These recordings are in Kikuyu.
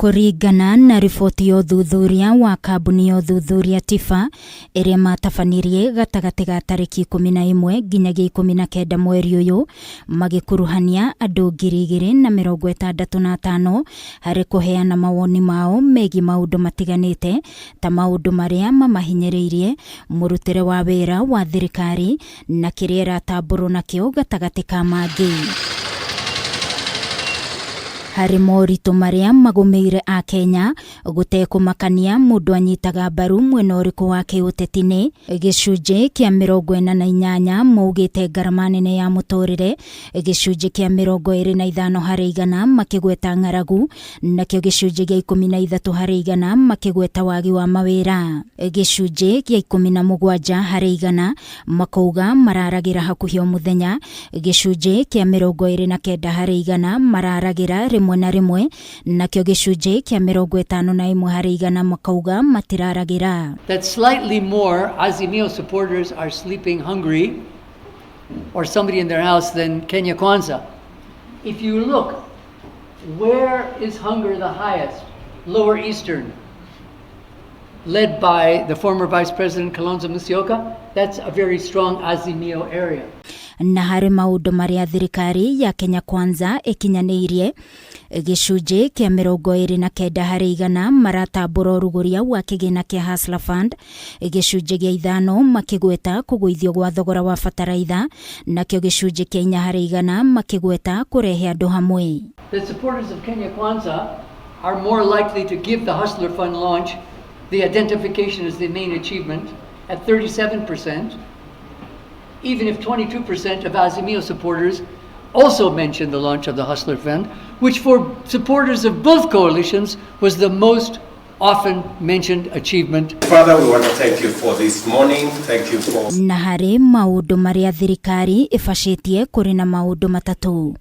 Kũringana na riboti ya ũthuthuria wa kambuni ya ũthuthuria TIFA ĩrĩa matabanirie gatagatĩ ga tarĩki 11 nginyagia 19 mweri ũyũ, magĩkuruhania andũ 2,065 harĩ kũheana mawoni mao megiĩ maũndũ matiganĩte ta maũndũ marĩa mamahinyĩrĩirie, mũrutĩre wa wĩra wa thirikari na kĩrĩa ĩratambũrwo nakĩo gatagatĩ ka mangĩ. Harĩ moritũ marĩa magũmĩire Akenya gũtekũmakania mũndũ anyitaga mbaru mwena ũrĩkũ wa kĩũteti nĩ gĩcunjĩ kĩa 48 maugĩte ngarama nene ya mũtũrĩre, gĩcunjĩ kĩa 25 harĩ igana makĩgweta ng'aragu, nakĩo gĩcunjĩ gĩa 13 harĩ igana makĩgweta wagi wa mawĩra. Gĩcunjĩ gĩa 17 harĩ igana makauga mararagĩra hakuhĩ o mũthenya, gĩcunjĩ kĩa 29 harĩ igana mararagĩra rĩmwe na rĩmwe, nakĩo gĩcunjĩ kĩa 51 harĩ igana makauga matiraragĩra. That slightly more Azimio supporters are sleeping hungry or somebody in their house than Kenya Kwanza. If you look, where is hunger the highest? Lower Eastern, led by the former Vice President Kalonzo Musyoka. That's a very strong Azimio area. Na harĩ maũndũ marĩa thirikari ya Kenya Kwanza ĩkinyanĩirie, gĩcunjĩ kĩa 29 harĩ igana maratambũra ũrugũria wa kĩgĩna kĩa Hustler Fund, gĩcunjĩ gĩa 5 makĩgweta kũgũithio gwa thogora wa bataraitha, nakĩo gĩcunjĩ kĩa 4 harĩ igana makĩgweta kũrehe andũ hamwe. The supporters of Kenya Kwanza are more likely to give the Hustler Fund launch the identification as the main achievement at 37%, even if 22% of Azimio supporters also mentioned the launch of the Hustler Fund, which for supporters of both coalitions was the most often mentioned achievement. Father, we want to thank you for this morning. Thank you for Na harĩ maũndũ marĩa thirikari ĩbacĩtie kũrĩ na maũndũ matatũ,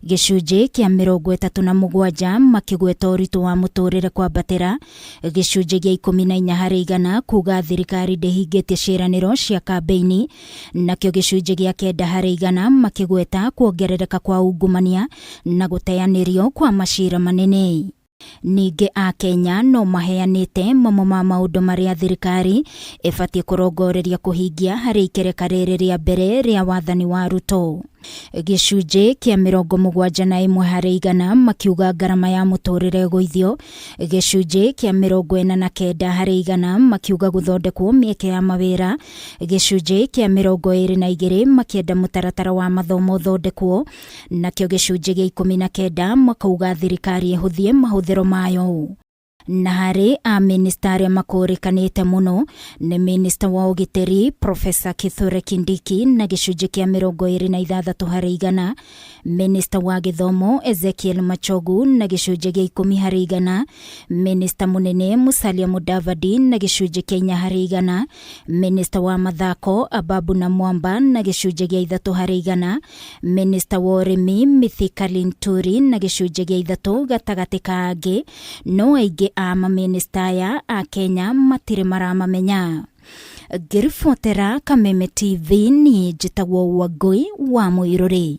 gĩcunjĩ kĩa 37 makĩgweta ũritũ wa mũtũrĩre kwambatĩra, gĩcunjĩ gĩa 14 harĩ igana kuga thirikari ndĩhingĩtie ciĩranĩro cia kambĩini, nakĩo gĩcunjĩ gĩa 9 harĩ igana makĩgweta kuongerereka kwa ungumania na gũteanĩrio kwa macira manene. Ningĩ Akenya no maheanĩte mamwe ma maũndũ marĩa thirikari ĩbatiĩ kũrongoreria kũhingia harĩ ikereka rĩrĩ rĩa mbere rĩa wathani wa Ruto. Gĩcunjĩ kĩa 71 harĩ igana makiuga ngarama ya mũtũrĩre ĩgũithio, gĩcunjĩ kĩa 49 harĩ igana makiuga gũthondekwo mĩeke ya mawĩra, gĩcunjĩ kĩa 22 makĩenda mũtaratara wa mathomo ũthondekwo, nakĩo gĩcunjĩ gĩa 19 makauga thirikari ĩhũthie mahũthĩro mayo. Na harĩ amĩnĩsta arĩa makũrĩkanĩte mũno nĩ minista wa ũgitĩri Profesa Kithure Kindiki na gĩcunjĩ kĩa 26 harĩ igana, minista wa gĩthomo Ezekiel Machogu na gĩcunjĩ gĩa 10 harĩ igana, minista mũnene Musalia Mudavadi na gĩcunjĩ kĩa 4 harĩ igana, minista wa mathako Ababu Namwamba na gĩcunjĩ gĩa 3 harĩ igana, minista wa ũrĩmi Mithika Linturi na gĩcunjĩ gĩa 3 gatagatĩ ka angĩ. No aingĩ a mamĩnĩsta aya a Kenya matirĩ maramamenya. Ngĩribotera Kameme TV, niĩ njĩtagwo Wangũi wa Mũirũrĩ.